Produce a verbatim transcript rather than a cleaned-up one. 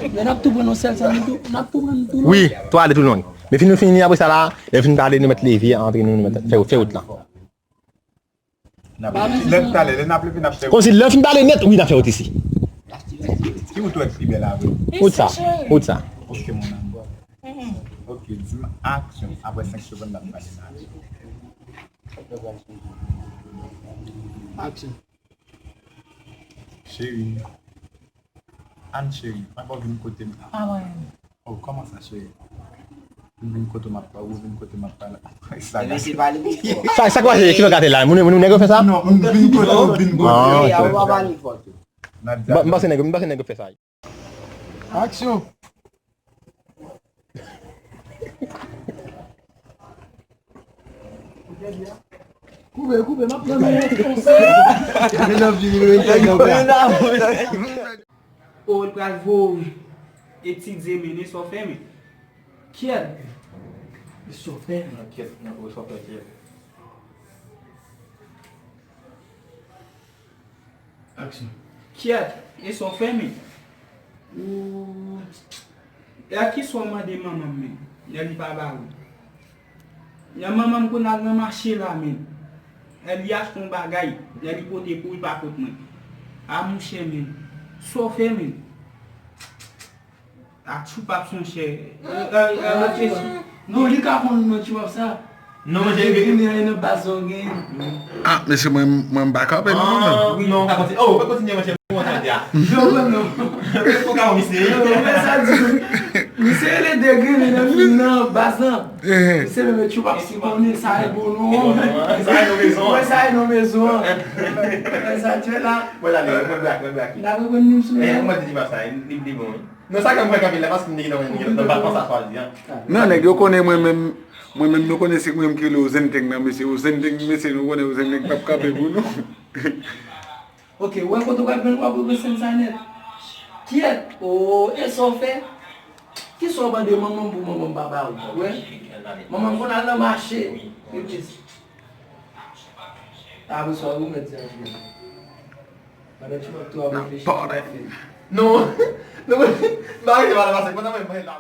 Men n ap tou pran yon sèl, sa nou tou, n ap tou pran nou tou long. Wi, tou ale tou long. Men fin nou fini, apre sa la, lè fin pale, nou mèt leve, antre nou, nou mèt fè, fè wout la. N ap lè n talè, lè n ap leve, n ap fè. Kòmsi lè fin pale nèt, wi, n ap fè wout isi. Ki wout ou wè ki pi bèl avè w? Wout sa, wout sa. Ok, mon amour. Ok, di m aksyon. Apre senk segonn, n ap pale nan aksyon. Aksyon. Cheri. Ann cheri, mwen pa vin kote m. Pa mwen. Oh, kòman sa, cheri? M vin kote w m ap pale, ou vin kote m ap pale. Sa, sa k pase? Ki fè gate la? Moun, moun, nèg yo fè sa? Non, m vin kote w, m vin kote w. Ah, ok. M pa, m panse nèg, m panse nèg yo fè sa. Aksyon! Koupe, koupe, m ap pran yon konsèy. Gade nan vi, wi, nèg yo. O, l pral voye etidye, men, e sa w fè, men. Kyèt. E sa w fè, men. Kyèt, non, e sa w fè, kyèt. Aksyon. Kyèt, e sa w fè, men. Ou, e a kisa w mande manman m, men, lè li pa ba ou? Lè manman m konn al nan mache la, men. Lè li achte yon bagay, lè li pote pou ou, li pa pot mwen. A, monchè, men. Sa w fè, men. A, tchoupap, monchè. E, e, e, reflechi. Non, li ka konn non tchoupap sa. Non, monchè, li gen nan baz la gen. Ah, mesye, mwen, mwen m pa kanpe non, non, non. Wi, non, w ka kontinye. Oh, w ka kontinye, monchè. Mwen tande a. Non, non, non. Ou ka misye. Non, men sa di, misye rele Degre, men nan fim nan, baz lan. Eh. Misye menm tchoupap si konnen sa e bon non. Sa e non mezon. Wè sa e non mezon. Wè sa tchè la. Mwen la, mwen brak, mwen brak. N ap reprann nou sou. Eh, mwen te di pa sa, li, li bon, wi. Non, sa ke mwen kanpe la, paske m te gen nan, nan, nan, nan, nan, sa swazi, an. Non, nèg yo konnen mwen menm, mwen menm nou konnen se mwen menm ki rele Ozenteng nan, mesye. Ozenteng, mesye, nou konnen Ozenteng p ap kanpe pou nou. Ok, ou wè kote w pral pran, w ap reprezante sa nèt. Kyèt, o, e sa w fè? Kisa w mande manman m pou manman m pa ba ou? Ou wè? Manman m konn al nan mache. Wi. Apre sa, ou mèt di a ti nèg. Pandan ti nèg tou ap reflechi. Non. Non, m pa rete pale pase pandan mwen, mwen la.